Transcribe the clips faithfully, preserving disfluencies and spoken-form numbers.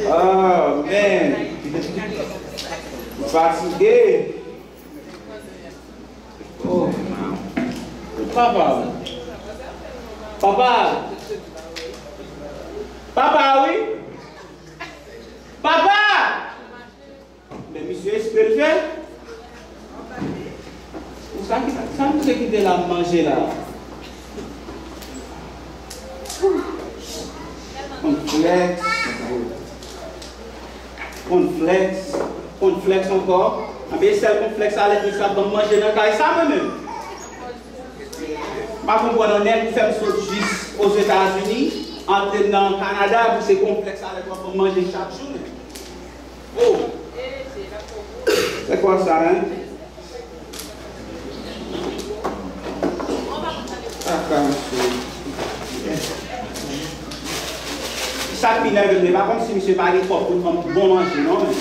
Oh, man. M fatige. Oh. Papa. Papa. Papa, wi. Papa! Men misye espre l fè. Sa ki, sa misye kite la manje la? Konflèks. Konflèks. Konflèks ankò. Anben sèl konflèks a lèt misye ap ban m manje nan kay sa mwen menm. M pa konprann non, nèg ou fè m sot jis Ozetazini, antre m nan Kanada, pou se konflèks a lèt w ap ban m manje chak jounen. Oh! Se kwa sa, hein? Kaka, mesye. Sa k pi nève m, e pa kòmsi misye pa gen kòb pou l ban m bon manje, non, men.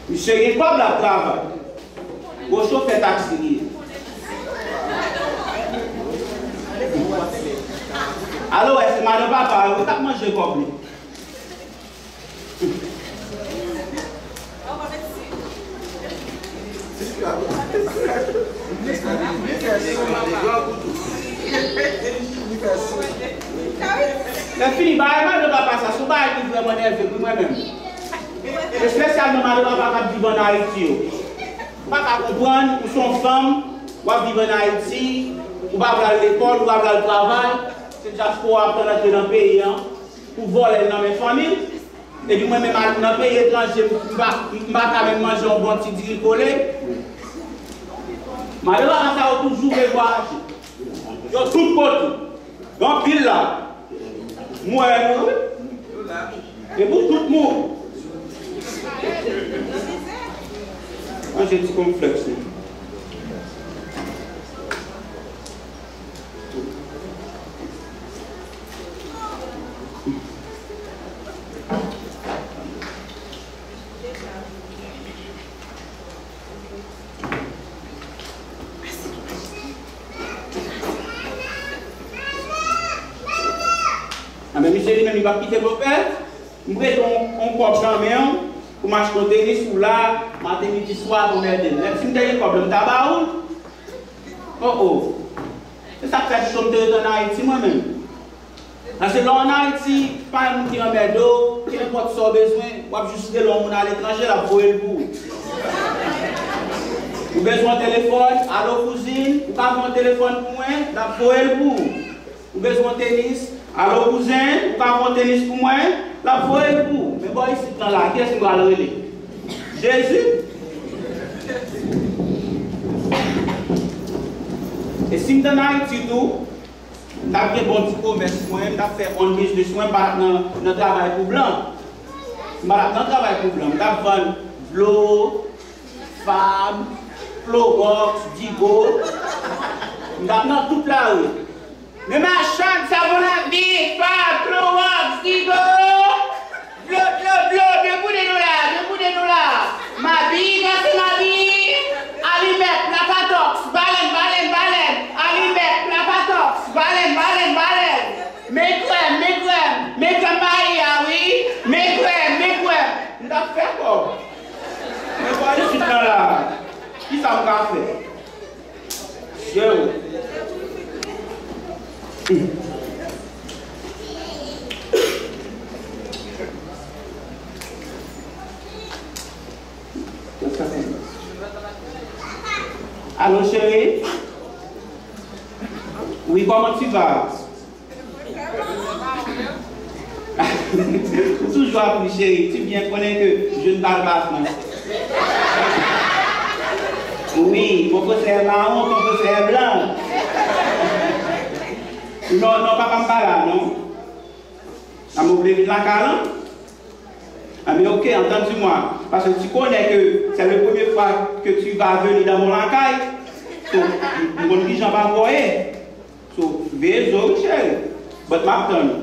Misye gen kòb, l ap travay. Gwo chofè taksi li ye. Alo, wè, se madan papa yo wi k ap manje kòb li. Lè fini, bagay madan papa sa, se yon bagay ki vrèman nève pou mwen menm. Espesyalman madan papa k ap viv ann Ayiti yo. M pa ka konprann, ou se yon fanm, w ap viv ann Ayiti, ou pa vle al lekòl, ou pa vle al travay, se dyaspora w ap tann antre nan peyi an, pou vòlè l nan men fanmi l. Epi mwen menm al nan peyi etranje, m pa, m pa ka menm manje yon bon ti diri kole. Madan papa sa yo toujou vle vwayaje. Yo tout kote. Gen anpil la. M wè nou wi. E pou tout moun. Manje ti konflèks nou. Anben misye li menm li p ap kite bòpè. M prete w yon kòb nan men w pou m achte w tenis pou la, maten, midi, swa, pou m ede l. Menm si m te gen kòb la, m ta ba ou l. Oh, oh. Se sa k fè cho m te rete ann Ayiti, mwen menm. Paske lè w ann Ayiti, pa gen moun ki anmède w, kenenpòt sa w bezwen, w ap jis rele yon moun aletranje, l ap voye l pou ou. Ou bezwen yon telefòn, alo kouzin, ou ka voye yon telefòn pou mwen, l ap voye l pou ou. Ou bezwen tenis? Alo kouzen, ou ka pran tenis pou mwen? L ap voye l pou ou. Men bò isit lan la, kiyès m pral rele? Jezi? E si m t ann Ayiti tou, m t ap gen bon ti komès mwen, m t ap fè bon biznis mwen, m pa t ap nan, nan travay pou blan. M pa t ap nan travay pou blan. M t ap vann dlo, fab, klowòks, digo. M t ap nan tout lari. Men machann savon lavi, fab, klowòks, digo, dlo, dlo, dlo, de pou de dola, de pou de dola. Mabi, gate mabi, alimèt, plapatòks, balèn, balèn, balèn, alimèt, plapatòks, balèn, balèn, balèn. Men krèm, men krèm, men krèm mayi a wi, men krèm, men krèm. M t ap fè kòb. Men bò isit lan la, kisa m ka fè? Yo. Alo, cheri? Wi, comment tu vas? Ou toujou ap ri, cheri. Tu bien connais que je ne parle pas français. Oui, mon frère est marron, ton frère est blanc. Non, non, papa m pa la, non. A, mwen vle vin lakay lan. Ah, mais ok, entends-moi. Parce que tu connais que c'est le premier fois que tu vas venir dans mon lakay. So, m konn kijan pa voye. So, veye zo wi, cheri. But m ap tann ou.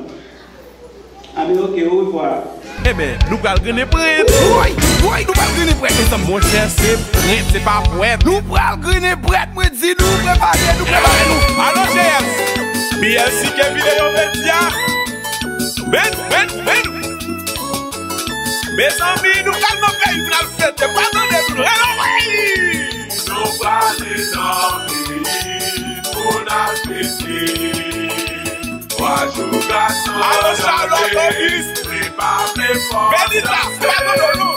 Ah, mais ok, au revoir. Enben, nou pral grennen prent. Woy, woy, nou pral grennen prent, mezanmi. Monchè, se prent, se pa pwèt. Nou pral grennen prent, mwen di nou, prepare nou, prepare nou. Alò, J S. P L C K Video Media. Men, men, men. Mezanmi, nou pral nan peyi pou n al fete. Pa tande nou. Hello, wey! Nou prale nan peyi pou n al fete. Twa jou gason. Alo, Charlotte Auguste. Benita, pa tande nou.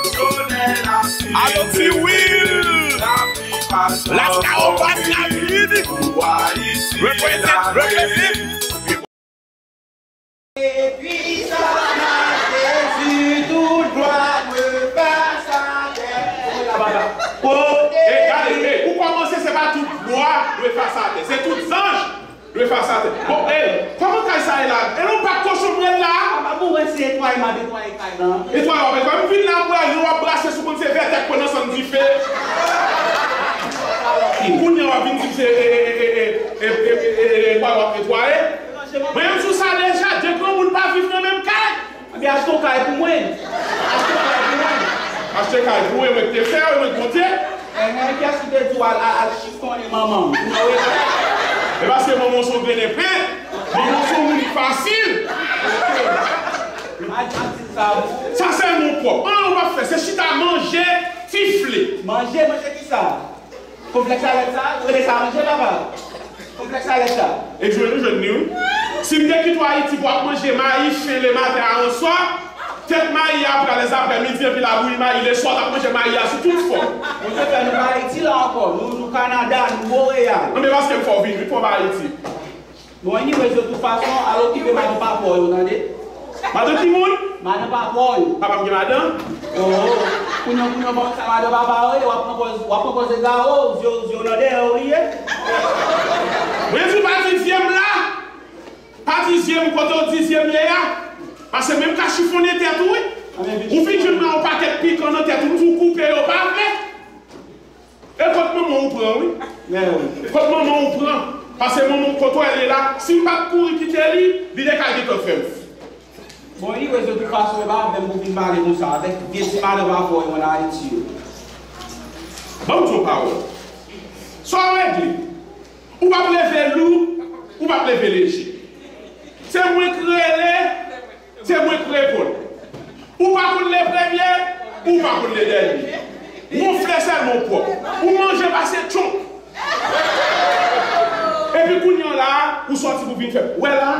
Alo, Ti Will. Lascahobas la vini. Represent, represent. Epi sa nan Jezi, tout glwa dwe fè sa tè. E gade, e, ou kòmanse, se pa tout glwa dwe fè sa tè. Se tout zanj dwe fè sa tè. Bon, e, kòman kay sa ye la? E non pa kochon mwen la? Papa, bon, wè, se netwaye, m ap netwaye kay lan. Netwaye, w ap netwaye. M vin la, m wè, yo ap brase sou moun, se vètè k pran nan sann dife. Kounye a w ap vin di m se, e, e, e, e, e, e, e, netwaye, w ap netwaye. Mwen menm sou sa deja, de granmoun pa viv nan menm kay. Anben achte yon kay pou mwen. Achte yon kay pou mwen. Achte kay pou mwen, mwen ki te fè, mwen ki monte. Enhen, kiyès ki te di w al, al, al chifonnen manman m? Ou nan wè? E paske manman w se yon grennen pen, manman w se yon moun fasil. Al, al di sa pou. Sa sèlman w pwòp. Anyen w p ap fè, se chita manje, tifle. Manje, manje kisa? Konplèks alèt sa, ou rele sa manje, papa? Konplèks alèt sa. E jwenn ou jwenn li, wi. Si m te kite w Ayiti pou w ap manje mayi fen lematen a answa, tèt mayi a pral lèzaprèmidi, epi labouyi mayi leswa, w t ap manje mayi a sou tout fòm. Bondye fè nou pa Ayiti la ankò, nou, nou Kanada, nou Monreyal. Non, men paske m fè w vin, wi, fò w pa Ayiti. Bon, anyways, de tout fason, al okipe madan papa w yo, tande? Madan ki moun? Madan papa w yo. Papa m gen madan? Oh, kounye a, kounye a, bon, sa madan papa w yo ye, w ap pran pòz, w ap pran pòz egare, zye w, zye w nan dèyè w li ye. Mwen di w pa di zye m la, pa di zye m kote w di zye m ye a, paske menm ka chifonnen tèt ou, wi. Ou fin jwenn nan yon pakèt pikan nan tèt ou, m di w koupe yo, pa vle. E kot manman w pran, wi. Kot manman w pran. Paske manman w kote w ale la, si m pa t kouri kite li, li te ka gentan fè m. Bon, anyways, de tout fason, e pa avè m pou vin pale konsa, avèk vye ti madan papa w yo ann Ayiti yo. Ban m di w yon pawòl. Sa w regle? Ou p ap leve lou, ou p ap leve leje. Se mwen k rele, se mwen k reponn. Ou pa konn le premye, ou pa konn le dènye. Wonfle sèlman w pwòp. Ou manje pase tchonk. Epi kounye a la, ou sòti pou vin fè. Wè la,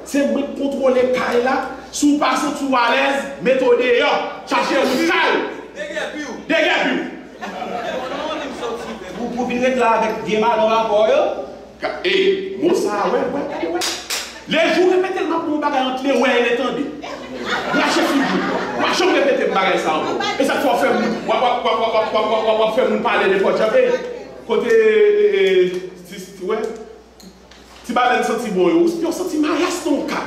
se mwen k kontwole kay la. Si w pa santi w alèz, mete w deyò. Chache wout kay ou. Degèpi w. Degèpi w. Pou, pou vin ret la avèk vye madan rapò yo. Ka, ey, mo sa a, wè, wè, gade, wè. Lejou repete l, m ap pran yon bagay ant le wè e le tande. Rache figi w. W a janm repete m bagay sa ankò. E sa k fè w fè moun, w ap, w ap, w ap fè moun pale nenpòt jan. Ey, kote, e, e, e, ti, ti, wè? Ti balèn santi bon yo. Yo santi mayas nan yon ka.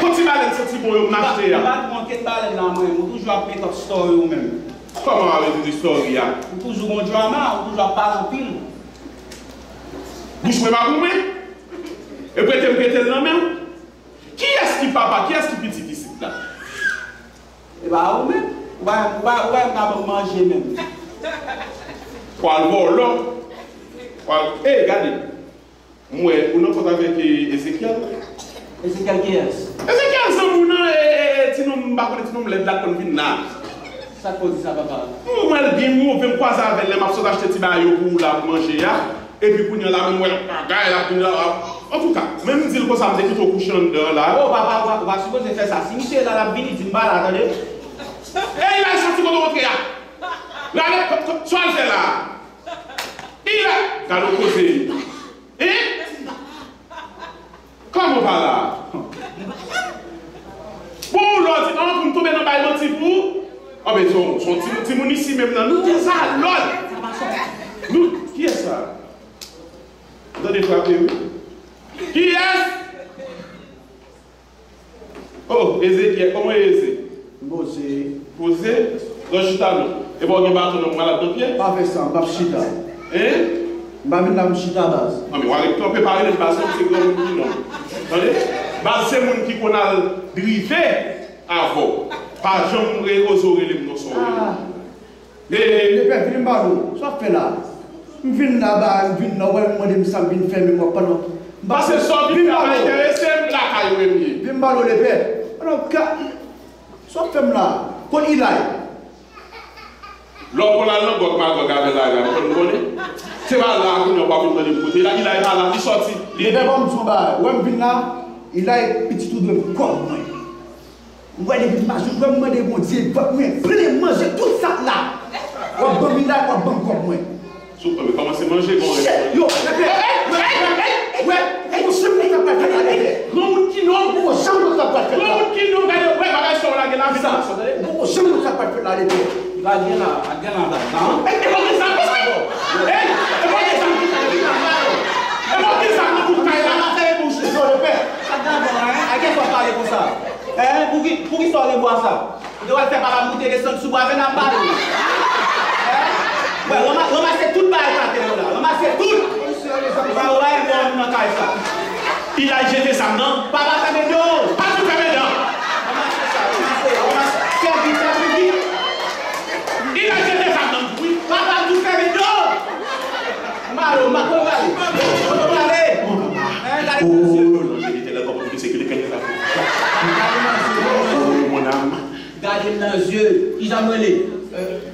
Kot ti balèn santi bon yo m achte a? M pa, m pa pran ken balèn la, mwen. Ou toujou ap make up story ou menm. Kòman w ap make up story a? Ou toujou gon drama, ou toujou ap pale anpil. Bouch mwen pa pou mwen. E prete m prete l nan men w. Kiyès ki papa, kiyès ki pitit isit la? E pa ou menm. Ou pa, ou pa, ou pa menm ka ban m manje menm. Pwal vòlò. Pwal, ey, gade. M wè, ou nan kont avèk, e, Ezekyèl. Ezekyèl kiyès? Ezekyèl zanmi w nan, e, e, e, ti nonm, m pa konnen ti nonm lèd la konn vin la. Sa k fè w di sa, papa? M wè l byen move, m kwaze avè l lè m ap sot achte ti bagay yo pou ou la pou manje a. Epi kounye a la, m wè l ap bagay, l ap vin la. Antouka, menm m di l konsa, m te kite w kouche anndan la. Oh, papa, ou pa, ou pa sipoze fè sa. Si misye la, l ap vini, di m pa la, tande? Ey, la, soti kote w antre a. Gade, k-, k-, sa w al fè la? Ey, la, gade w koze. Hein? Kòman w pa la? Bon, ou lò di, an, pou m tonbe nan bay manti pou ou? Anben, se yon, se yon ti, timoun isi menm nan. Nou dezalòd. Nou, kiyès sa? M tande frape, wi. Kiyès? Oh, Ezekyèl, kòman w ye, Eze? M poze. Poze? Nan chita non. E pa w gen baton nan, malad nan pye? Pa fè sa, m p ap chita. Hein? M pa vin la pou m chita, baz. Non, men w a ret kanpe, pa rele m baz non, se granmoun ki non. Tande? Baz se moun ki konn al drive avè w. Pa janm re-, oze w rele m non, sa w rele m. Ah. E, e, lepè, vini m pale w. Sa w ap fè la? M vin la, ba, m vin la, w wè, m mande m sa m vin fè, men m wè pandan Paske sa w vin fè pa enterese m, lakay ou menm ye. Vin ba nou lepè. Sa w ap fè m la? Kot Ilay? Lè w konn al nan Gòg Magòg avè lari a, ou konn konnen? Se pa la kounye a w ap vin mande m kote Ilay, Ilay pa la, li sòti, li. Lepè, ban m di w yon bagay. Ou wè m vin la, Ilay pitit ou dwe m kòb mwen. Ou wè depi m pa jwenn, wè m mande Bondye, vant mwen plen manje tout sa k la. W ap ban m Ilay, w ap ban m kòb mwen. Sou, men kòmanse manje, bon. Yo, lepè, wè, wè, wè, wè, poko janm konn sa k pral fèt la, lepè. Granmoun ki non. Poko janm konn sa k pral fèt la. Granmoun ki non, gade, wè, bagay sa w lage la, vin nan sa, tande. Poko janm konn sa k pral fèt la, lepè. Lage la, lage la, lage la. E, e, pa gen zam, e, e, pa gen zam, e, pa gen zam nan tout kay la. Sa fè bouch, yo, lepè. Sa t dabò, en? A kiyès w ap pale konsa? En? Pou ki, pou ki sa w gen bwa sa? Ou te pral fè papa moute desann sou bwa, vin ap pale. Wè, ranma-, ranmase tout bagay k atè yo la. Ranmase tout. Ou pa wè yon moun nan kay sa. Ilay jete zam nan. Papa fèmen do. Pa tou fèmen dan. Ranmase sa, ranmase, ranmase. Fè vit, fè vit. Ilay jete zam nan. Wi. Papa tou fèmen do. Malo, ma kote w prale? Kote w prale? Hein, gade nan zye. Oh, non, je te lè kòman pou sekirite kay la. Gade nan zye. Oh, mon âme. Gade m nan zye. Kijan m rele?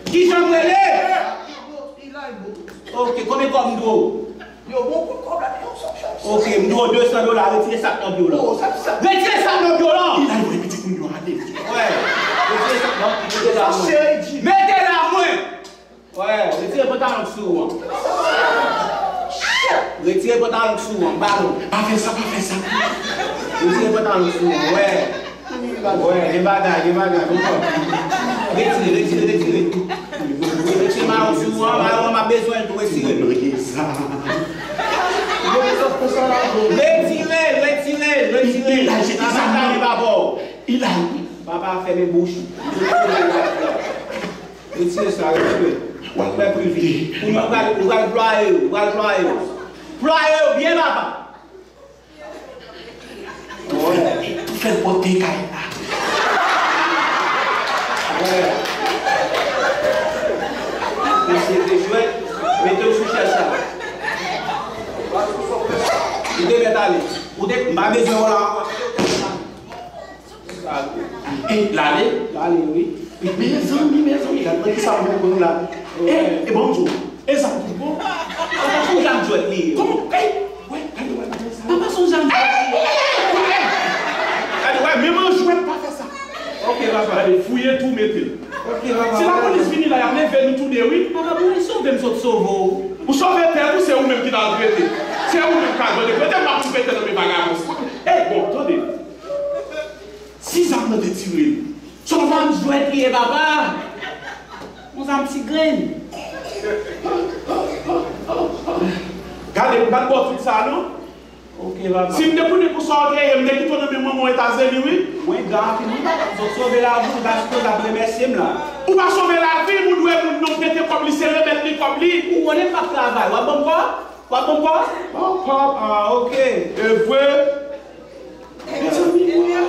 Kijan m rele? Ok, konbyen kòb m dwe w? Yo, bon, kout kòb la, yo, sa w chache. Ok, m dwe w de san dola, retire sa k nan pye w lan. Oh, sa, sa. Retire sa k nan pye w lan! Ilay voye pitit moun yo ale. Wè, retire sa k nan pye w lan. Mete la mwen. Wè, retire pantalon k sou ou an. Retire pantalon k sou ou an, m pa bon. Pa fè sa, pa fè sa. Retire pantalon k sou ou an, wè. Wè, gen bagay, gen bagay, bon kòb. Retire, retire, retire. Retire mayo sou ou an, mayo an m ap bezwen l tou, retire. Retire, retire, retire. Ilay, jete zam nan. Papa, papa, fèmen bouch ou. Retire sa, retire. Ou fè pli vit. Ou pral, ou pral plwaye yo, ou pral plwaye yo. Plwaye yo byen, papa. Tou fè, tou fè l pote kay la. Wè. Mesye te jwèt, mete w sou chèz sa. Ou te mèt ale. Ou te, m pa bezwen w la ankò. E, l ale? L ale, wi. Mezanmi, mezanmi, gad nan kisa m pran la. E, e, bon, m di w, e zam tout bon. Papa, se yon zam jwèt li ye. Kòman? E, wè, gade, wè, gade sa. Papa, se yon zam jwèt li ye. Gade, wè, menm an jwèt pa fè sa. Ok, papa. Gade, fouye tou, mete l. Ok, papa. Si lapolis vini la, y ap leve nou toude, wi. Papa, pou mwen sove, m sot sove w. Ou sove tèt ou, se ou menm ki t al prete. Se ou menm k al prete. Prete, m pa pou prete nan men vagabon. E, bon, tande. Si zam nan te tire l. Se yon zam jwèt li ye, papa. Yon zam ti grenn. Gade, m pa t ba w tout sa, non. Ok, papa. Si m te konnen pou sa w te ye, m te kite w nan men manman w Etazini, wi. Mwen gran anpil, wi, papa. Zòt sove lavi m, gason ap remèsye m la. Ou pa sove lavi m, ou dwe moun nan, w prete kòb li, se remèt li kòb li. Ou konnen m p ap travay, w ap ban m kòb? W ap ban m kòb? Ban w kòb, ah, ok. E vre. Mezanmi, wè.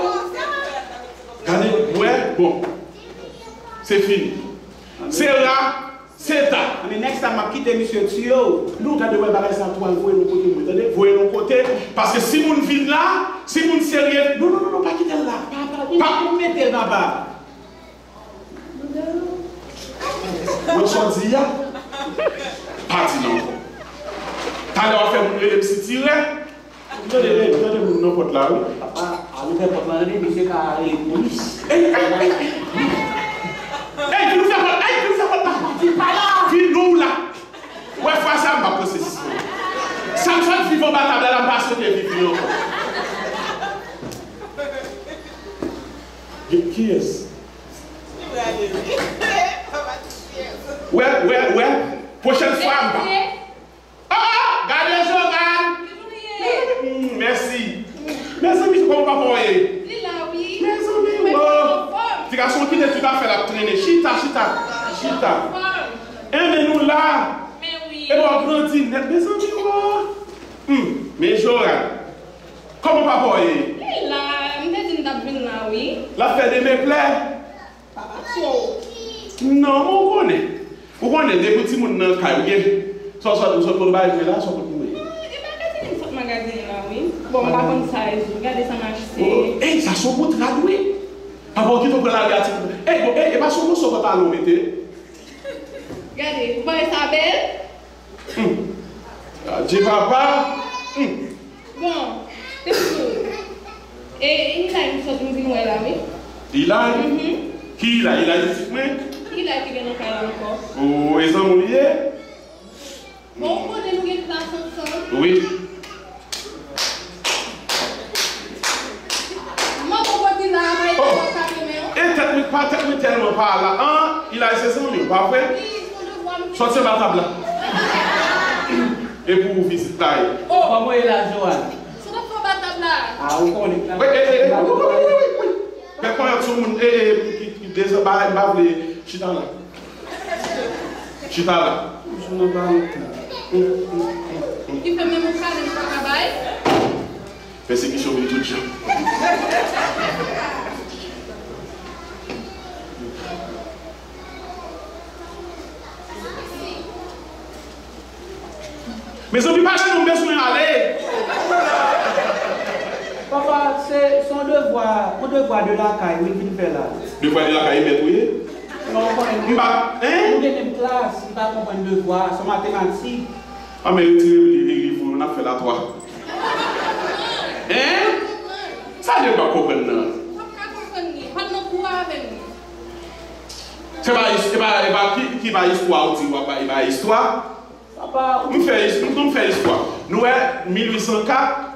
Gade, wè, bon. Se fini. Se ra, se ta. Men next time, m ap kite misye tiye w. Non, gade, wè, bagay sa tou, al voye l yon kote, mwen, tande? Voye l yon kote, paske si moun vin la, si moun serye, non, non, non, non, pa kite l la. Papa, ou mete l, papa. Wè sa w di a? Pa di l ankò. Talè w ap fè moun rele m sitirè. Tande, tande, tande moun nan pòt la, wi. Papa, al ouvè pòt la, tande, misye ka rele polis. Ey, ey, ey, ey! Ey, vin ouvè pòt, ey, vin ouvè pòt la. Pati pa la. Vin nou la. Wè, fwa sa, m p ap pran sezisman. Sa m sot viv anba tab la, la, m pa swete viv li ankò. Kiyès? Wè, wè, wè. Pwochèn fwa, m pa. Ah, ah, gade Joran! Hmm, mèsi. Mezanmi, kòman papa w ye? Li la, wi. Mezanmi, wo. Ti gason kite tout afè l ap trennen. Chita, chita, chita. Enben, nou la. Epi w ap grandi nèt, mezanmi, wo. Hmm, men Joran. Kòman papa w ye? Li la, m te di m t ap vin la, wi. L ap fè demen klè? Papa, so. Non, men w konnen. Ou konnen, depi w timoun nan kay, ou gen, sa w sot, ou sot konn bay mwen la, sa w konn mwen. Non, li pa ka di m sot magazin la, wi. Bon, m pa konn size ou. Gade sa m achte. Oh, ey, sa se yon bon rad, wi. Papa, w kite w pran lari a ti. Ey, bon, ey, e pa se yon moso pantalon w mete? Gade, ou pa wè sa bèl? Hmm. Adje papa. Hmm. Bon, se pou. E, e Ilay m sot m vin wè la, wi. Ilay? Mhm. Ki Ilay? Ilay pitit mwen? Ilay ki gen nan kay la ankò. Oh, e zanmi w li ye? Bon, ou konnen nou gen klas ansanm. Wi. Manman w kote la, pa ete w ap tape men w. E tèt mwen, pa tèt mwen tèlman pa la. An, Ilay se zanmi w, pa vre? Wi, se yon devwa m te. Sòti anba tab la. E pou ou vizit la ye. Oh. Kòman w ye la, Joanne? Sa w ap fè anba tab la? Ah, ou konnen. Wi, e, e, e, wi, wi, wi, wi, wi. Fè konn sou moun, e, e, ki, ki dezanba, m pa vle chita la. Chita la. Jounen ba nou. Ki fè menm yon kale nou pa ka bay? Pèsekisyon vin tout jan. Mezanmi, pale non, m bezwen ale. Papa, se, se yon devwa, yon devwa de lakay, wi, m vin fè la. Devwa de lakay, e mèt ou ye? Non, ou konnen. M pa, en? Nou gen menm klas, li pa konprann devwa, se matematik. A, men retire li, li, li, pou n ap fè l a twa. En? Sa nèg pa konprann nan. Sa m ka konprann li, pa t nan kou a avè m. Se pa, e pa, e pa ki, ki pa istwa ou di w ap bay, e pa istwa. Papa, ou m fè, m, m fè istwa. Nou wè, mil uit san kat,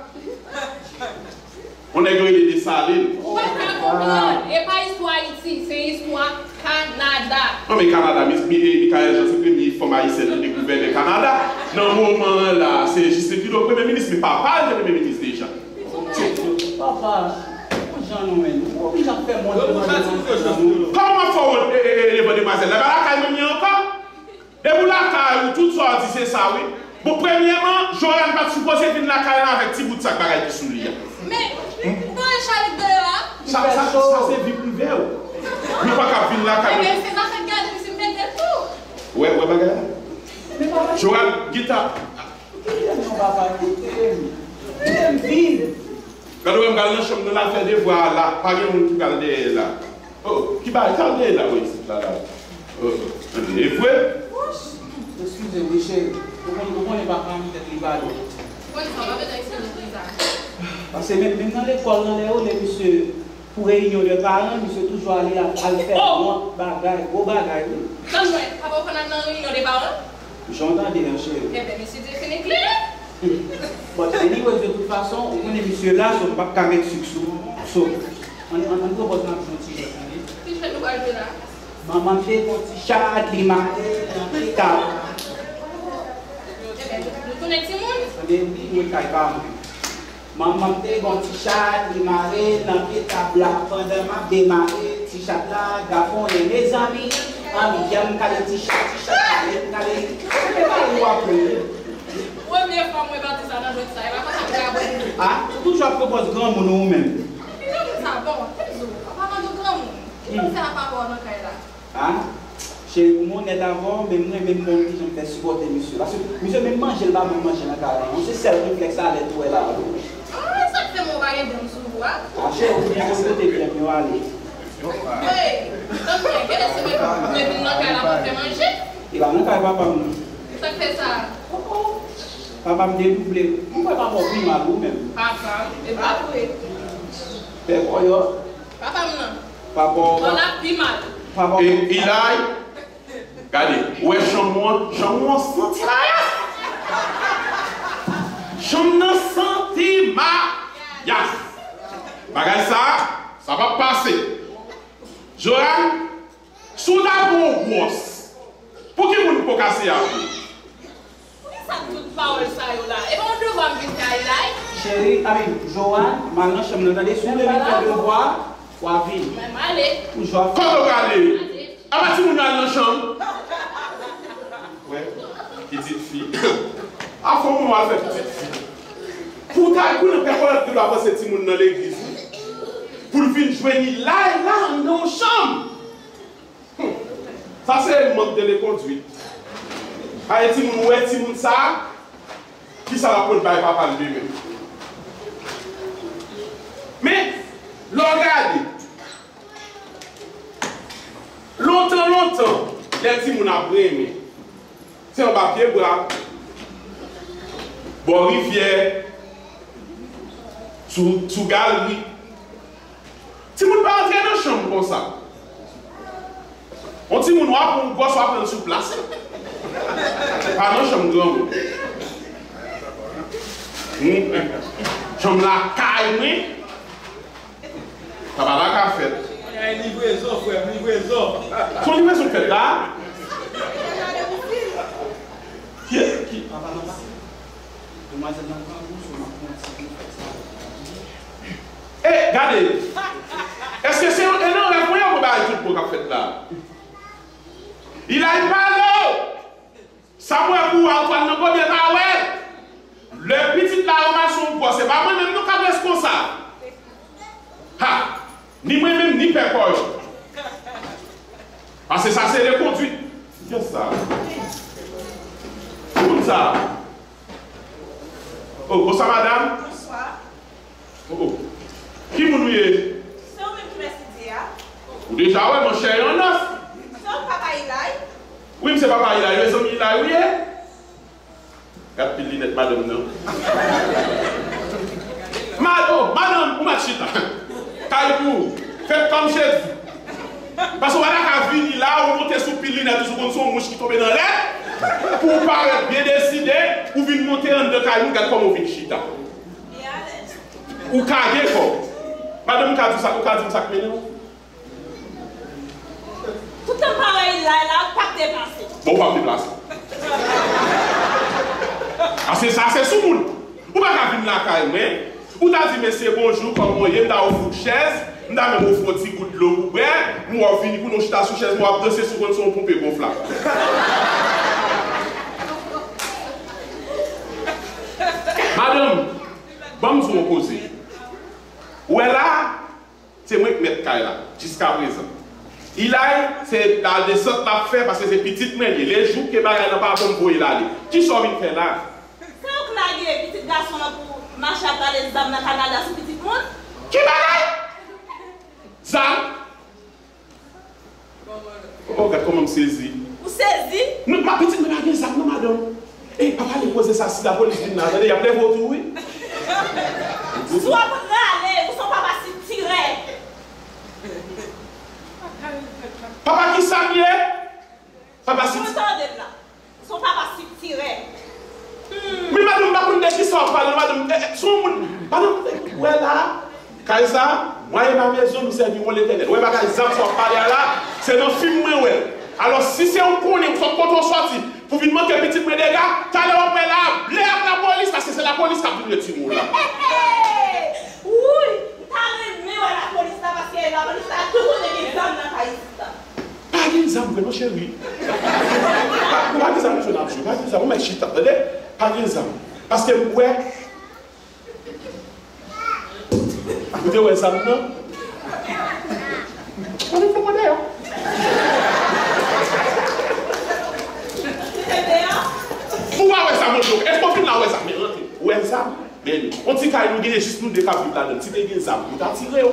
yon nèg yo rele Desalin. Ou pa ka konprann. E pa istwa Ayiti, se istwa Kanada. Non, men Kanada, mi, mi, e, Michaëlle Jean se premye fanm ayisyèn ki te gouvènè Kanada. Nan moman an la, se Justin Trudeau premye minis, men papa l te premye minis deja. Papa, pou jan nou menm, ou oblije ap fè mond nan devan nou. Kòman m ap fè wont, e, e, e, devan demwazèl la? E pa lakay manmi an ankò? Depi w lakay ou, tout sa w di se sa, wi. Bon, premyèman, Joran pa t sipoze vin lakay la avèk ti bout sak bagay ki sou li a. Men, ou pa wè chalik deyò a? Sa, sa, sa se vi prive w. Nou pa ka vin lakay mwen. Ebyen, se zafè gade m si m mete l tou. Wè, wè bagay la. Joran, gita. Kite m non, papa, kite m. Kite m viv. Gade w wè m pral nan chanm nan, l al fè devwa a la. Pa gen moun ki pral dèyè l la. Oh, ki bagay sa w dèyè la, mwen isit la, la? Oh, oh, e vre? Eskize wi, cheri. Ou konn, ou konnen papa m tèt li pa dwat. Ou konn sa, w pa bezwen eskize pou sa. Paske menm, menm nan lekòl, nan lè yo lè misye pou reyinyon de paran, misye toujou ale al, al fè wont bagay, gwo bagay, wi. Tann mwen, papa w konn al nan reyinyon de paran? Jan w tande an, cheri. Enben, mesye Dieu fini klere. But anyways, de tout fason, ou konnen misye la, so m p ap ka met sik sou. So, ann, ann, ann pran pòz n ap jwe yon ti jwèt, tande. Ki jwèt nou pral jwe la? Manman m te gen yon ti chat, li mare nan pye tab. Enben, nou, nou tounen timoun. Tande, wi, nou kay pa mwen. Manman m te gen yon ti chat, li mare nan pye tab la. Pandan m ap demare, ti chat la gafonnen. Mezanmi, ann, m kale ti chat, ti chat kale, m kale. Se te pale w ap pale. Premye fwa m wè pati sa nan jwèt sa, e pa konsa m te abone. A, ou toujou ap pran pòz granmoun ou menm. Granmoun sa bon, kèt zo, an palan de granmoun, ki pase a papa w nan kay la? A, cheri, pou m onèt avè w, men m renmen m wè w kijan m fè sipòte misye. Paske misye menm manje, l pa menm manje nan kay la. Se sèl reflèks sa lè tou wè la. A, sa k fè m wè w pa gen dan sou ou a? A, cheri, ou byen konn kote byen m yo ale. Hey, tann mwen, gen lè se mwen, mwen vin nan kay la pou fè manje. E pa nan kay papa m non. Sa k fè sa? Oh, oh. Papa m dedouble. M kwè papa w pi mal ou menm. Papa m, e pa vre. Pè kòyò. Papa m nan. Papa w. Bon, l ap pi mal. Papa w. E, Ilay, gade, ou wè chanm ou an, chanm ou an santi mayas. Chanm nan santi mayas. Bagay sa, sa p ap pase. Joran, si w ta pran yon gwòs, pou ki moun ou poko kase a pou? Poukisa tout pawòl sa yo la? E pa yon devwa m vin fè a Ilay? Cheri, I mean, Joanne, m al nan chanm nan, tande, si w vle vin fè devwa, w a vin. Mwen, m ale. Ou jwa. Kote w prale? Ale. Apa timoun yo al nan chanm? Wè, pitit fi. A fò moun w al fè pitit fi. Pou w ta al konnen pè Kolèt gen dwa panse timoun nan legliz, wi. Pou l vin jwenn Ilay la anndan yon chanm. Hum. Sa se manque de conduite. Aye timoun, ou wè timoun sa a? Kisa l ap pot bay papa l demen? Lè w gade, lontan, lontan, lè timoun ap renmen, se anba pye bwa, bò rivyè, sou, sou galri. Timoun pa antre nan chanm konsa. Yon timoun w ap pran gwòs w ap pran sou plas. Pa nan chanm granmoun. Hmm. Chanm lakay mwen. Sa pa ta ka fèt. Ay, livrezon, frè m, livrezon. Se yon livrezon k fèt la. Ki, ki, Demwazèl nan pran gou sou mwen pou yon ti gou fèt sa. E, gade. Èske se yon, e nan rèv mwen yo mwen bagay tout bon k ap fèt la? Ilay pale! Sa m wè pou w a, ou pral nan gode pa wè. Lè pitit la ranmase yon gwòs, se pa mwen menm nou k ap reskonsab. Ha! Ni mwen menm, ni pè kò yo. Paske sa se lekondwit. Kiyès sa? Ki moun sa? Oh, bonswa, madanm. Bonswa. Oh, oh. Ki moun ou ye? Se ou menm ki mèt site a? Ou deja wè, monchè, yon nòs. Se ou papa Ilay? Wi, m se papa Ilay. Mezanmi, Ilay ou ye? Gad pil linèt madanm nan. Mad-, oh, madanm, ou mèt chita. Kay pou ou. Fèt kòm Jezi. Paske w pa ta ka vini la, ou monte sou pil linèt, ou sou konn se yon mouch ki tonbe nan lè, pou w parèt byen deside, ou vin monte anndan kay moun, gad kòman w vin chita. Ou kage kò w. Madanm, ou ka di sa, ou ka di m sa k mennen w? Toutan parèy la, la, ou p ap deplase. Bon, ou p ap deplase. Ase sa, se sou moun. Ou pa ka vin lakay mwen. Ou ta di, "Mesye, bonjou, kòman w ye?" M ta ofri w chèz, m ta menm ofri w ti gout dlo pou bwè, m wè w vini pou nou chita sou chèz, m wè w ap danse sou konn se yon ponpe gonflab. Madanm, ban m di w yon koze. Ou wè la, se mwen k mèt kay la, jiskaprezan. Ilay, se ladesant l ap fè, paske se pitit mwen l ye. Lejou ke bagay lan pa bon, m voye l ale. Kisa w vin fè la? Se ou k lage pitit gason an pou mache ap rale zam nan Kanada sou pitit moun? Ki bagay? Zam? Oh, gad kòman m sezi. Ou sezi? Non, ma pitit mwen pa gen zam non, madanm. E pa pale koze sa, si lapolis vin la, tande, y ap leve w tou, wi. Si w ap rale, ou se yon papa sitirè. Papa ki sa m ye? Papa sitirè. Ou tande l la. Ou se yon papa sitirè. Men madanm, m pa konn de kisa w ap pale, madanm. Eh, eh, se yon moun, madanm, eh, ou wè la, kay sa, mwen e ma mezon, nou sèvi yon Letènèl. Ou wè bagay zam sa w ap pale a la, se nan fim mwen wè l. Alò, si se ou konnen, ou sot kote w sòti, pou vin manke pitit mwen dega, talè w ap wè la, ble ak lapolis, paske se lapolis k ap vin retire w la. Wouy, m ta renmen wè lapolis la, paske lapolis la tou konnen gen zam nan kay isit la. Pa gen zam vre non, cheri. Pa, pa gen zam, mesye, n ap jwe. Pa gen zam, ou mèt chita, tande? Pa gen zam. Paske m kwè, ou te wè zam nan? Mwen menm fò mwen deyò. Ou pa wè zam, mwen, èske w fin la wè zam? Men rantre. Ou wè zam? Men yon ti kay nou genyen, jis nou de k ap viv ladan l. Si te gen zam, nou ta tire w.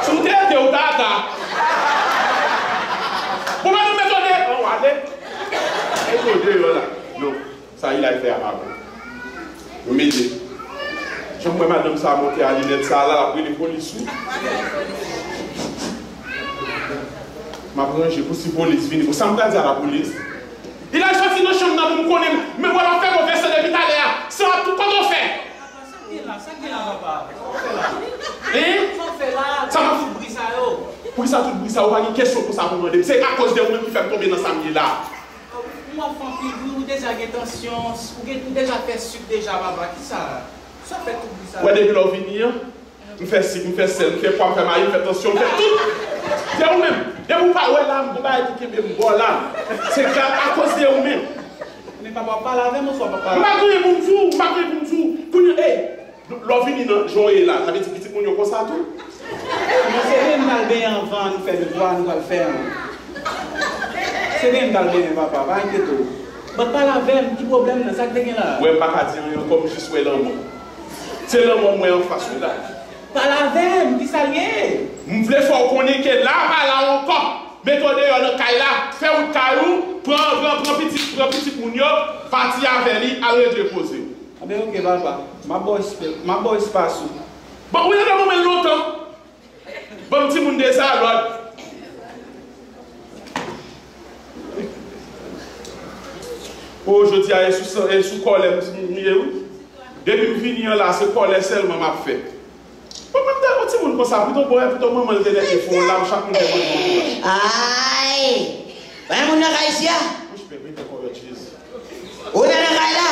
Si w te ede, w ta ata. Bon, madanm, mete w deyò, w ale. Mete w deyò la. Non, sa Ilay fè a pa bon. Nou mete. Jan m wè madanm sa a monte a linèt sa a la, l ap rele polis, wi. M ap ranje pou si polis vini. Bon, sa m pral di a lapolis? Ilay soti nan chanm nan pou m konnen, men wè l ap fè move san depi talè a. San ap tout kote w fè. Sa k gen la, sa k gen la, papa? Sa w fè la? Hein? Sa w fè la? Sa m ap tout bri sa yo? Poukisa tout bri sa yo? Pa gen kesyon konsa pou mande m. Se akoz de ou menm ki fè m tonbe nan sa m ye la. Ou anfan anpil wi, ou deja gen tansyon, ou gen, ou deja fè sik deja, papa. Kisa? Sa w fè tout bri sa yo? Wè depi lè w vini an, m fè sik, m fè sèl, m fè pwa, m fè mayi, m fè tansyon, m fè tout. Se ou menm. Depi w pa wè la, m gon bagay ki kenbe m bò la. Se ka akoz de ou menm. Men papa, w ap pale avè m oswa w p ap pale? M pa gen anyen pou m di w, m pa gen anyen pou m di w. Kounye a, ey, lè w vini nan jan w ye la, sa vle di pitit moun yo konsa tou? Men se vre m t al benyen anvan nou fè devwa nou pral fè an. Se vre m t al benyen papa, pa enkyete w. Bat pale avè m, ki pwoblèm nan? Sa k te gen la? Wè, m pa ka di anyen ankò, m jis wè lanmò. Se lanmò m wè anfas ou la. Pale avè m, ki sa l ye? M vle fè w konnen ke la pa la w ankò. Mete w deyò nan kay la, fè wout kay ou, pran, pran, pran pitit, pran pitit moun yo, pati avè li, al regle poze w. Anben, oke, papa. M ap ba w espas, m ap ba w espas ou. Bon, ou leve mwen lontan. Ban m timoun de sa lòd. O, jodi a, e sou, e sou kòlè m, m ye, wi. Depi m vini an la, se kòlè sèlman m ap fè. Bon, mwen, m te yon timoun konsa, pito bwè, pito manman l te nèke fon l la, chak moun te manje yon ti manje. Ay! Pa gen moun nan kay isi a? Wouch, bebe, te kòyòt, Jezi. Ou nan nan kay la?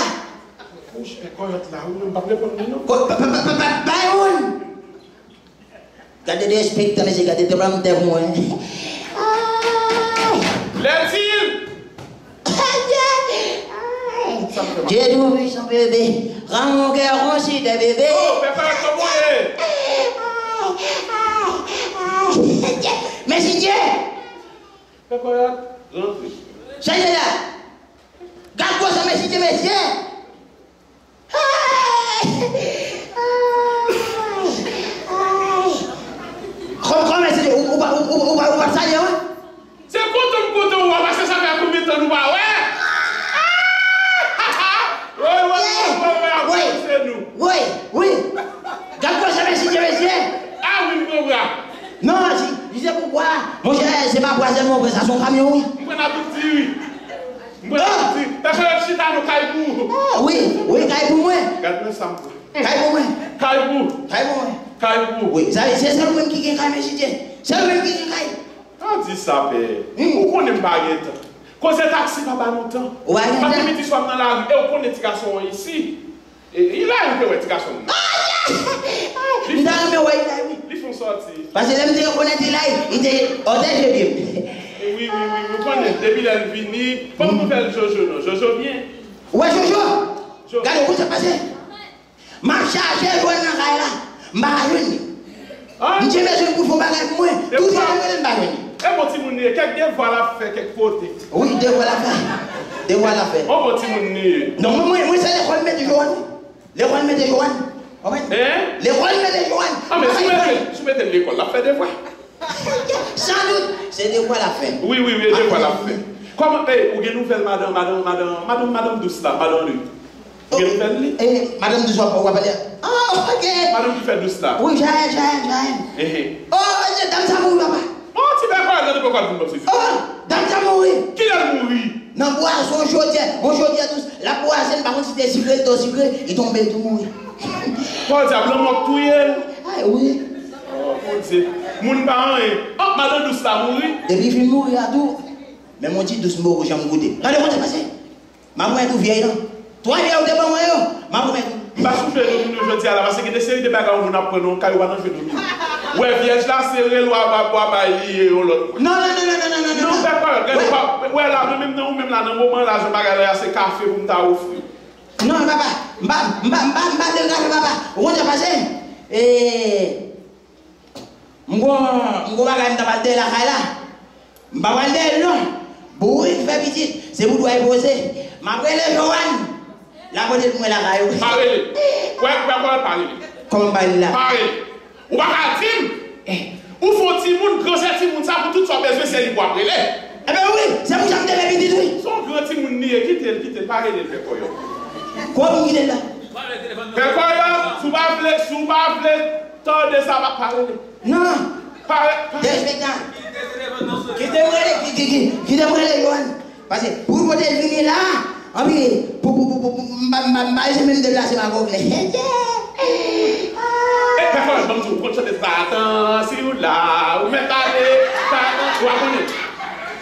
Wouch, pè kòyòt la, ou menm p ap reponn li, non. Ko-, pa, pa, pa, pa, pa, pa, pa, yon moun. Gade derespektan, mesye, gade tranblanntè pou mwen. Lètil! Dieu Tout-Puissant, bébé. Rends mon cœur considère, bébé. Oh, pè Fayot, kòman w ye? Mèsi Dye. Pè Fayot, rantre. Chanje la. Gad gwosè, mèsi Dye, mesye. Kòm, kòm, mesye, ou, ou, ou, ou, ou, ou pa salye, wi. Se kontan m kontan w wè, paske sa fè konbyen tan nou pa wè? Woy, woy, woy, woy, woy, ap ranse nou. Woy, wi. Gad gwosè, mèsi Dye, mesye. Ah wi, m pran bra. Non, si, si se pou bwa, monchè, se pa bwa sèlman, sa se yon kamyon, wi. M pran nan tout diri. M pran nan tout diri. Pèsonn ap chita nan kay pou ou. Ah, wi, wi, kay pou mwen. Gad nan sa m pran. Kay pou mwen. Kay pou. Kay pou mwen. Kay pou. Wi, sa, se sèl ou menm ki gen kay, mèsi Dye. Sèl ou menm ki gen kay. Pa di sa, pè. Hmm. Ou konnen m pa gen tan. Koze taksi pa ba nou tan. Ou pa gen tan. Paske midi swa m nan lari, e ou konnen ti gason an isi. E, Ilay, ou te wè ti gason m nan? M ta renmen wè Ilay, wi. Li fè yon sòti. Paske lè m te rekonèt Ilay, li te òtè je pye m. Wi, wi, wi, ou konnen, depi lè l vini, ban m nouvèl Jojo non. Jojo byen? Ou wè Jojo? Jojo. Gade, kote pase? M ap chache jwenn nan kay la. M pa ka jwenn li. M te bezwen l pou l fè yon bagay pou mwen. Tout lè m rele l, m pa jwenn li. E bon timoun li ye, kèk devwa l ap fè kèk kote. Wi, devwa l ap fè. Devwa l ap fè. Bon, bon timoun li ye. Non, mwen, mwen, mwen se lekòl mete Joanne. Lekòl mete Joanne. Konprann? Hein? Lekòl mete Joanne. Ah, men si w mete, si w mete l lekòl, l ap fè devwa. San dout, se devwa l ap fè. Wi, wi, wi, devwa l ap fè. Kòman, eh, ou gen nouvèl madan, madan, madan, madan, madan dous la, madan li? Ou gen nouvèl li? Eh, madan dous w ap, w ap pale a? Ah, ok. Madan ki fè dous la? Wi, Jael, Jael, Jael. Eh, eh. Oh, dam sa mouri, papa. Oh, ti bèkòl, gade pòkòl vin bòm sezi. Oh, dam sa mouri. Kilè l mouri? Nan pwason, chodyè, yon chodyè dous. L ap bwase, m pa konn si te sikre, li te sikre, li tonbe, li tou mouri. Podyab, lanmò k touye l. Ay, wi. Oh, Bondye. Moun pa anyen. Oh, madan dous la mouri. Depi fin mouri a tou, menm yon ti dous m poko janm goute. Gade kote pase. M ap remèt ou vyèy lan. Twa vyèy ou te ban mwen yo, m ap remèt ou. M pa sou je domine w jodi a la, paske gen de seri de bagay yon moun ap pran nan yon kay, ou pa nan je domine. Ou wè vyèj la, se rele w a bwa bay li ye yon lòt mwen. Non, non, non. Non, pè pa, gade, pa, wè la, mwen menm nan ou menm la, nan moman la, jan bagay la, se kafe pou m ta ofri w. Non, papa, m pa, m pa, m pa, m pa bwè kafe, papa. Ou konn sa k pase? E, m gon, m gon bagay m ta pral dèyè lakay la. M pa pral dèyè l non. Bourik fè pitit, se pou dwa l poze. M ap rele Joanne. L ap rele pou mwen lakay ou. Pa rele. Wè, wè, wè, pa rele. Kòman m pa rele la? Pa rele. Ou pa ka di m, eh, ou fè yon timoun, gran sè timoun sa, pou tout sa w bezwen, se li pou w ap rele. Enben wi, se pou sa m te fè pitit wi. Se yon gran timoun li ye, kite l, kite l, pa rele l, pè Kòyòt. Kòman m kite l la? Pè Kòyòt, si w pa vle, si w pa vle tande sa, pa, pa rele. Non. Pa re-, pa derespektan. Kite m rele, ki, ki, ki, kite m rele Joanne. Paske pou kote l vini la, anpi pou, pou, pou, pou, pou, m pa, m pa, m pa janm menm deplase m ak Oklè. E, pè Kòyòt, ban m di w, ou konn chante Satan, si w la, ou mèt ale, Satan, ou pa konnen?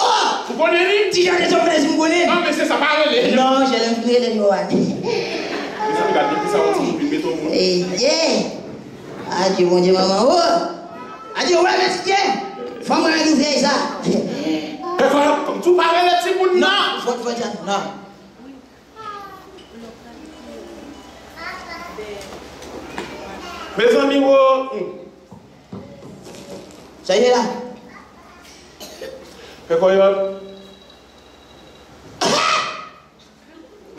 Oh! Ou konnen li? Ti jan de Jovenel, si m konnen. Ah, men se sa, pa rele. Non, je lè m fin rele Joanne. Mezanmi, gade, depi sa, yon timoun vin mete yon moun. Eye! Adye, Bondye, manman, oh! Adye, wè, mèsi Dye! Fò mwen remèt ou vyèy sa. Pè Kòyòt, kòm tou pa rele timoun nan. Non, fò, fò, non. Mezanmi, wo. Hmm. Sa ye la? Pè Kòyòt.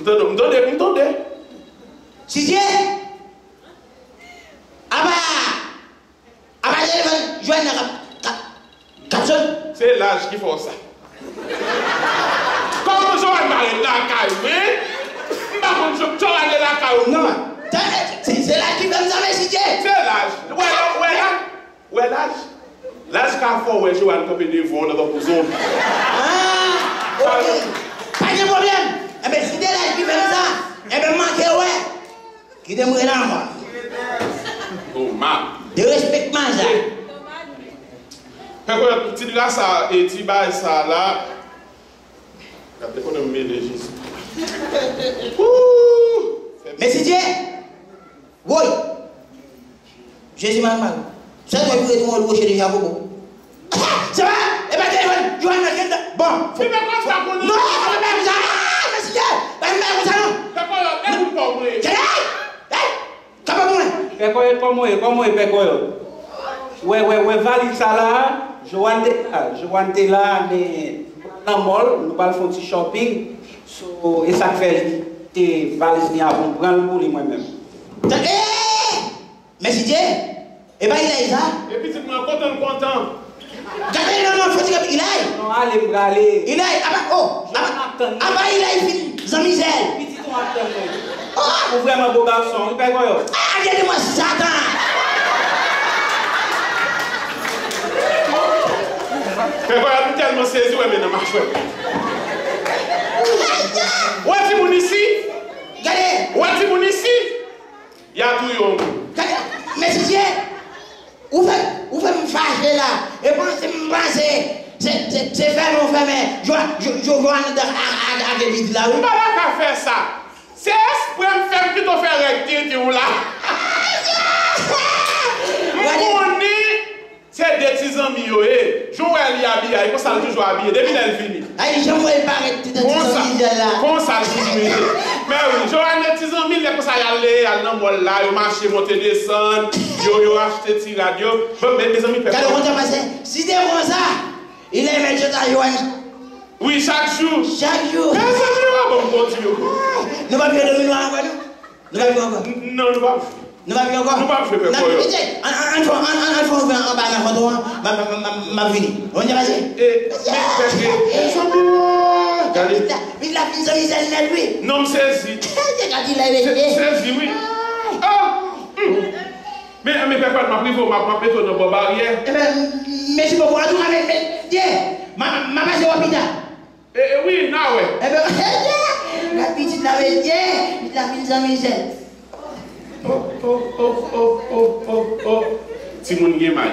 M tande, m tande, m tande. Sidye! Apa, apa telefòn Joanna k ap, k ap, k ap sone? Se laj ki fè w sa. Kòman Joanna ret lakay ou, en? M pa konn Jo-, Joanna ret lakay ou. Non, tande, se, se laj ki fè m sa, men Sidye. Se laj. Wè, wè, wè, laj. Wè laj? Laj ka fè w wè Joanne kanpe devan w nan tankou zonbi. Ah, ok. Pa gen pwoblèm. Enben, si de laj ki fè m sa, enben, m manke wè. Kite m rele ankò. Toma. Derespektman sa. Pè Koyòt, ti dra sa, e ti bay sa la. Gade kote m mele Jezi. Woo! Fè Mesye Dye! Woy! Jezi mal mal. Sèl mwen ki retounen yon woche de Jakobo. Se pa, e pa telefòn Joanna ki anndan. Bon. Li pa konn sa pou li. Non, pa fè bagay konsa. Ah, mesye, pa fè bagay konsa non. Pè Koyòt, e pou kò mwen. Hey! Hey! Kaba pou mwen. Pè Koyòt, kòman w ye? Kòman w ye, Pè Koyòt? Wè, wè, wè, valiz sa la, Joanne te la, Joanne te la, men nou pral nan mall, nou pral fè yon ti shopping. So, e sa k fè li te valiz li avan m pran l pou li mwen menm. Tande! Mesye Dye, e pa Ilay sa? E pitit mwen kontan, l kontan. Gade non, non, fò ti gade Ilay. Non, ale, m prale. Ilay, apa, oh, apa, apa Ilay fin zanmi zèl. Pitit ou ap tann mwen. Oh! Ou vrèman bo gason, wi, Pè Koyòt. Ah, gade mwen Satan! Pè Koyòt, m tèlman sezi, wè men nan machwè. Wè timoun isi? Gade! Wè timoun isi? Y a touye yon moun. Gade, mesye, ou fè, ou fè m fache la. E panse m panse, se, se, se fèmen ou fèmen. Jwa, jwa, jwa, jwa nan ak, ak, ak pitit la, wi. M pa ta ka fè sa. Se espre m fè, m pito fè règ tenten w la. M konnen. Se de ti zanmi yo ye. Jan w wè li abiye a, e konsa l toujou abiye. Depi lè l vini. Ay, jan m wè l parèt ti, ti zanmi zèl la. Konsa l toujou ye. Men wi, Joanne ti zanmi l, lè konsa y al leye, y al nan mall la, yo mache monte desann, yo, yo achte ti rad yo. Bon, men mezanmi, pè. Gade kontan pase. Si te konsa, li lè mèt yo ta Joanne. Wi, chak jou. Chak jou. Mezanmi, yo pa ban m kondi yo. Nou pa vle domino ankò, non? Nou pa vle ankò. Non, nou pa vle. Nou pa vle ankò. Nou pa vle, pè Koyòt. N ap vite. Ann, ann, ann fè, ann, ann, ann fè yon fè anba nan fòto an. M ap, m ap, m ap, m ap vini. Ou konn sa k pase? E, men, pè, e, e, zanmi, gade. Pitit la, pitit la fin zanmi zèl nèt, wi. Non, m sezi. Se gade la, mesye. Sezi, wi. Ah! Hmm. Men, men, pè Koyòt, m ap rive w, m ap, m ap mete w nan bò baryè. Ebyen, mèsi bokou. Antouka, men, men, yeah. M a, m a pase wè w pita. E, e, wi, n a wè. Ebyen, gad pitit la, mesye. Pitit la fin zanmi zèl. Oh, oh, oh. Timoun gen may.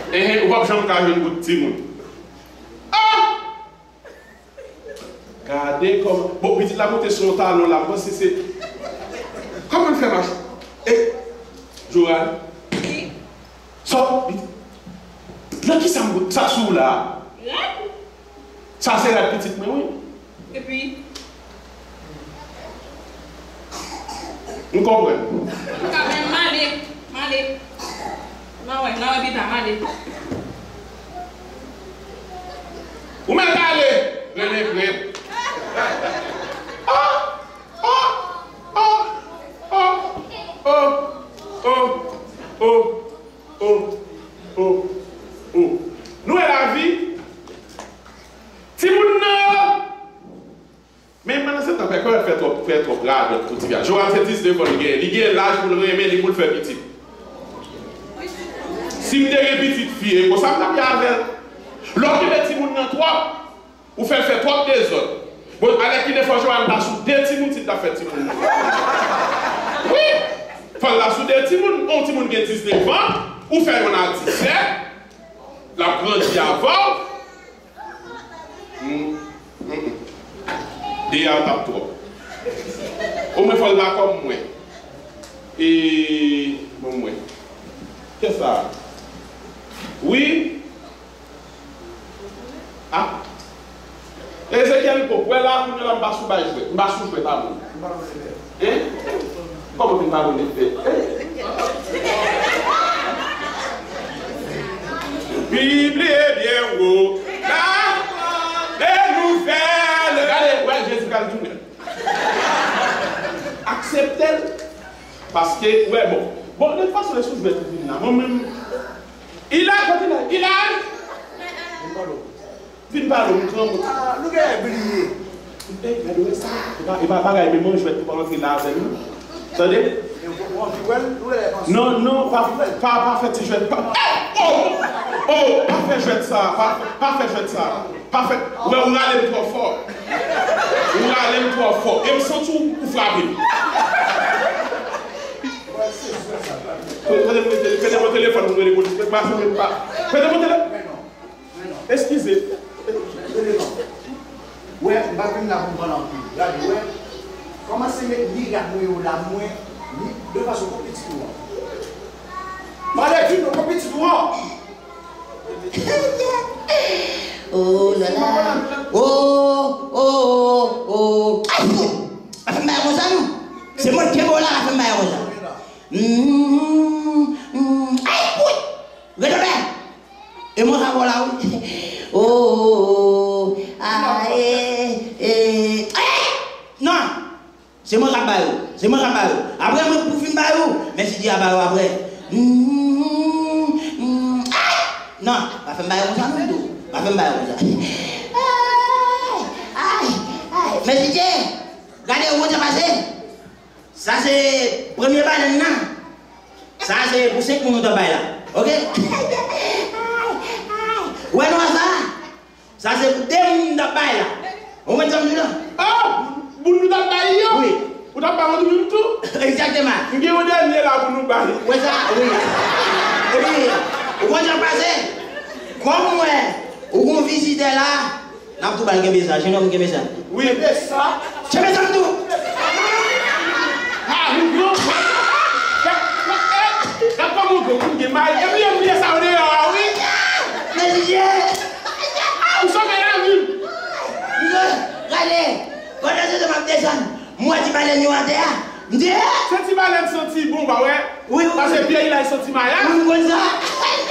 Enhen, ou p ap janm ka jwenn bout timoun. Ah! Gade kòman. Bon, pitit la moute sou yon talon la, m panse se. Kòman l fè mache? E, Joanne? Wi. Sa, nan kisa m, sa sou w la? Rad? Sa se rad pitit mwen, wi. Epi? M konprann. Ou ka men m ale, m ale. M a wè, m a wè pita, m ale. Ou mèt ale, rele krèp. Oh! Oh! Nou wè lavi? Timoun nan yo! Men pandan se tan, pè Kòrèt fè twòp, fè twòp radòt pou ti fi a. Joanne se diznèf an li genyen. Li gen laj pou l renmen li, pou l fè pitit. Si m te gen pitit fi, e konsa m t ap ye avè l. Lè w kenbe timoun nan twòp, ou fè l fè twòp dezòd. Bon, alèkile fò Joanne ta sou de timoun si l ta fè timoun. Wi! Fò l ta sou de timoun. Yon timoun gen diznèf an, ou fè youn a disèt, l ap grandi avè w. Hmm, hmm, hmm. De a t ap twòp. Omwen fò l dakò mwen. E, bon, mwen. Kiyès sa? Wi. Ah. Ezekyèl Pop, wè la, kounye a la, m pa sou bay jwèt. M pa sou jwèt a moun. Hein? Kòman vin pa konnen fè? Pibliye byen wo. La, le nouvèl. Gade, wè, Jezi pral tounen. aksepte l. Paske, wè, bon. Bon, de tout fason, lè sou jwèt ou vin la. Mwen menm, Ilay, kote Ilay? Ilay! Vin pale, m granmoun. Ah, nou gen bliye. Ey, gade wè sa. E pa, e pa bagay, men mwen jwèt pou pa antre la avè m. Tande? Non, non, pa, pa, pa fè ti jwèt. Pa, oh, oh, oh, pa fè jwèt sa. Pa, pa fè jwèt sa. Pa fè, wè, ou rale m twò fò. Ou rale m twò fò. E m santi w, ou frape m. Kote m mete, kote m telefòn, m rele polis. Mwen pa, mwen pa. Kote m telefòn? Eskize. Wè, m pa vin la pou m pale anpil. Gade, wè. Kòmanse met li rad mwen yo la, mwen, li, de fason, kon pitit ou an. Pale di nou, kon pitit ou an. Oh la la. Oh, oh, oh, oh. Ay, fou. Pa fè m bagay konsa, non. Se mwen ki kenbe w la, pa fè m bagay konsa. Mm, mm. Ay, fou. Redoble. E mwen ka ba w la, wi. Oh, oh, oh. Ah, eh, eh. Ay! Non! Se mwen k ap ba yo. Se mwen k ap ba yo. Apre mwen pou fin ba yo, men si Dye a ba yo apre. Mm, mm, ay! Non, pa fè m ba yo konsa non, Dodo. Pa fè m ba yo konsa. Ay! Ay! Ay! Men si Dye, gade yon Bondye pase. Sa se premye balèn nan. Sa se pou senk moun nou t ap bay la. Oke? Ou wè nwa sa? Sa se pou de moun m t ap bay la. Ou konprann sa m di la? Ah! Moun nou t ap bay yo? Wi. Ou t ap bay yon moun tou? Egzakteman. M gen yon dènye la pou nou bay. Ou wè sa? Wi. Wi. Ou konn sa k pase? Kòm m wè ou gon vizitè la, n ap tou ba l kenbe sa. Jenòm, kenbe sa. Wi. Kenbe sa. Kenbe sa m tou. Ah, nou gwo. Gad, gad, gad kòman yon gwo moun gen may. Epi yo bliye sa yo deyò a, wi. Mesye. Ou sove lavi m. Gade, pandan se tan m ap desann, m wè ti balèn yo atè a. M di, eh! Se ti balèn santi bon, pa wè? Wi, wi, wi. Paske pye Ilay santi mayas. Wi, m konn sa.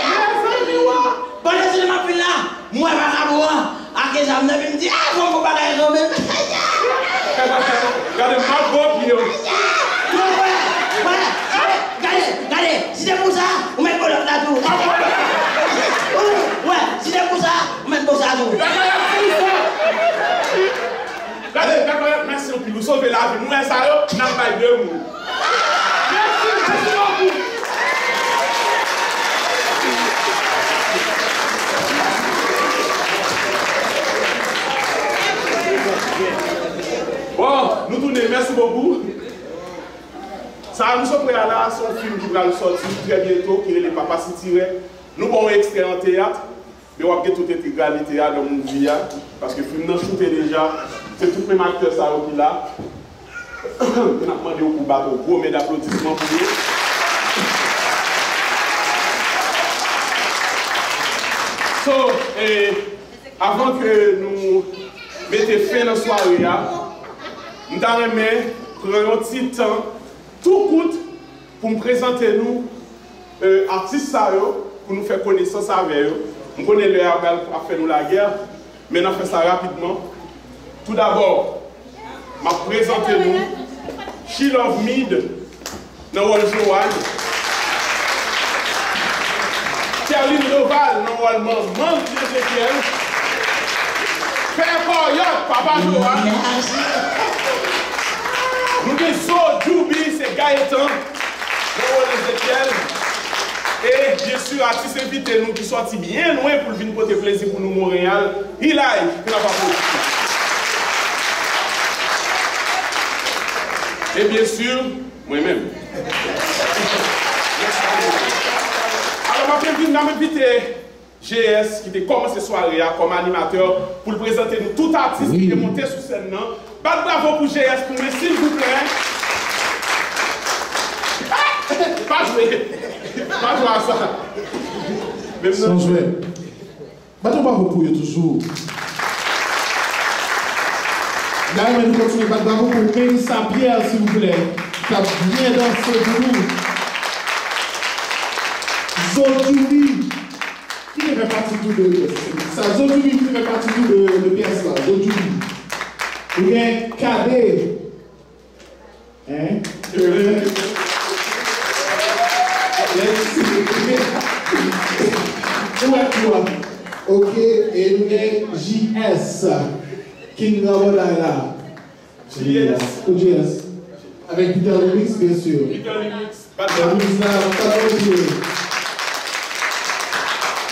Mezanmi, wa. Pandan se tan m ap vin la, m wè vakabon an ak zam nan, epi m di, ah, fò m fè yon bagay kanmenm. Gade, m ap gwo pye yo. Wè, wè, wè, gade, gade, si te pou sa, ou mèt bolòk la tou. Wè, si te pou sa, ou mèt bo sa tou. Gade, gade, gade, mèsi anpil, ou sove lavi m. Ou wè sa yo, n ap bay de moun. Mèsi, mèsi bokou. Bon, nou tounen, mèsi bokou. Sa a nou sot wè a la, se yon fim ki pral sòti trè byento, ki rele Papa Sitirè. Nou ba w yon ekstrè an teyat. Men w ap gen tout entegralite a nan movie a, paske fim nan choute deja. Se tout menm aktè sa yo ki la. E n ap mande w pou w bat yon gwo men d'aplodisman pou yo. So, eh, avan ke nou mete fen nan sware a, m ta renmen pran yon ti tan tou kout pou m prezante nou, eh, atis sa yo, pou nou fè konesans avè yo. M konnen lè a pral ap fè nou lagè, men n ap fè sa rapidman. Toudabò, m ap prezante nou She Love Mid nan wòl Joanne, Kerline Doval nan wòl manman Ezekiel, Pè Kòyòt, papa Joanne. Nou gen Zo Djoubi, se Gaëtan nan wòl Ezekiel. E, byen si, atis envite nou ki sòti byen lwen pou l vin pote plezi pou nou Monreyal, Ilay, pou n ap aplodi. E byen si, mwen menm. Alò, m ap envi-, m ap envite G S ki te kòmanse sware a kòm animatè pou l prezante nou tout atis ki te monte sou sèn nan. Bat bravo pou G S pou mwen, silvouplè. Pa jwe. Pa jwe a sa. Menm nan. San jwèt. Bat yon bravo pou yo toujou. N a renmen nou kontinye bat bravo pou Melissa Pierre, silvouplè, k ap byen danse pou nou. Zo Djoubi, ki te fè pati tou de pyès sa. Zo Djoubi ki te fè pati tou de, de pyès la. Zo Djoubi. Ou gen Kade. Hein? Let's see. Ou wè tou a. Ok, e nou gen J S. King Rabonay la. J S. Ou J S. Avec Peter Limix, bien sûr. Peter Limix. Bad boy. Limix la, pa kontre.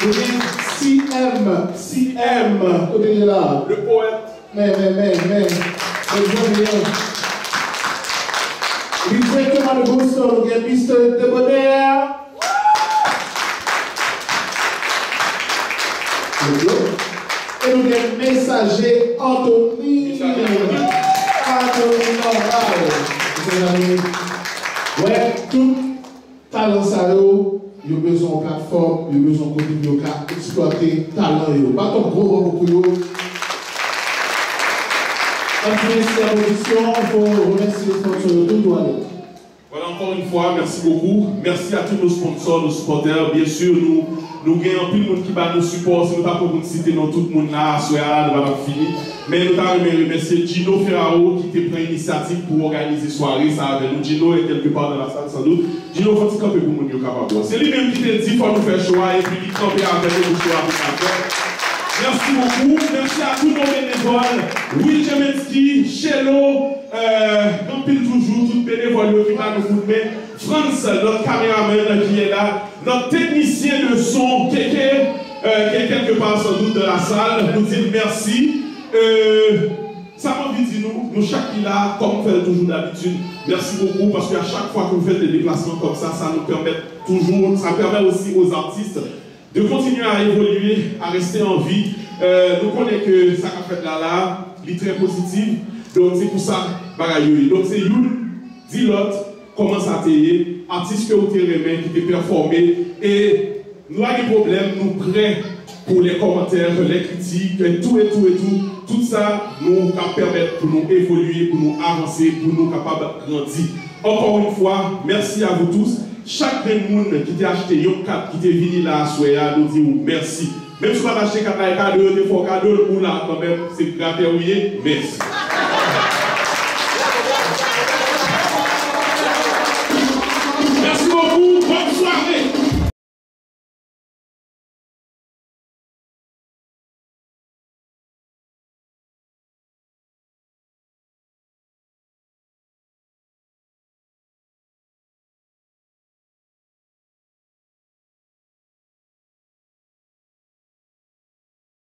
Nou gen C M, C M, kote li la? Le poète. Men, men, men, men. Egzanp, men. Li direkteman de Boston, nou gen Mister Debonaire. E nou gen Mesaje Anthony. Mesaje Anthony. Anthony Norval. Mezanmi, wè, tout talan sa yo, yo bezwen yon platfòm, yo bezwen yon kote pou yo ka eksplwate talan yo. Baton gwo bravo pou yo. N ap di mèsi a pwodiksyon, fò remèsye sponsor yo tou, tou ale. Voilà, encore une fois, merci beaucoup. Merci à tous nos sponsors, nos supporters. Bien sûr, nou, nou gen anpil moun ki ba nou sipò. Si nou ta pran pou n site non tout moun la, aswè a, nou pa t ap fini. Men nou ta renmen remèsye Gino Ferraro ki te pran inisyativ pou òganize sware sa avè nou. Gino est quelque part dans la salle, sans doute. Gino, fò ti kanpe pou moun yo kapab wè. Se li menm ki te di fò nou fè cho a, epi li kanpe avè nou pou cho a pou n ka fèt. Merci beaucoup. Merci à tous nos bénévoles. Will Jemenski, Chelo, euh, anpil toujou, tout benevòl yo ki ba nou kout men. Frantz, notre caméraman qui est là, notre technicien de son, Keke, euh, qui est quelque part sans doute dans la salle, nou di l mèsi. Euh, sa m anvi di nou, nou chak ki la, kòm nou fè l toujou dabitid, mèsi bokou, paske a chak fwa ke nou fè de deplasman kòm sa, sa nou pèmèt toujou, sa pèmèt osi aux artistes de continuer à évoluer, à rester en vie. Euh, nou konnen ke sa k ap fèt la la, li trè pozitif. Donk, se pou sa bagay yo ye. Donk, se youn di lòt kòman sa te ye, atis ke ou te renmen, ki te pèfòme, e nou pa gen pwoblèm, nou prè pou lè kòmantè, lè kritik, e tou, e tou, e tou. Tout sa, nou ka pèmèt pou nou evolye, pou nou avanse, pou nou kapab grandi. Encore une fois, merci à vous tous. Chak grenn moun ki te achte yon kat ki te vini la aswè a, nou di w mèsi. Menm si w pa t achte kat la, e kado yo te fè w kado l, ou la kanmenm, se gratè ou ye. Mèsi.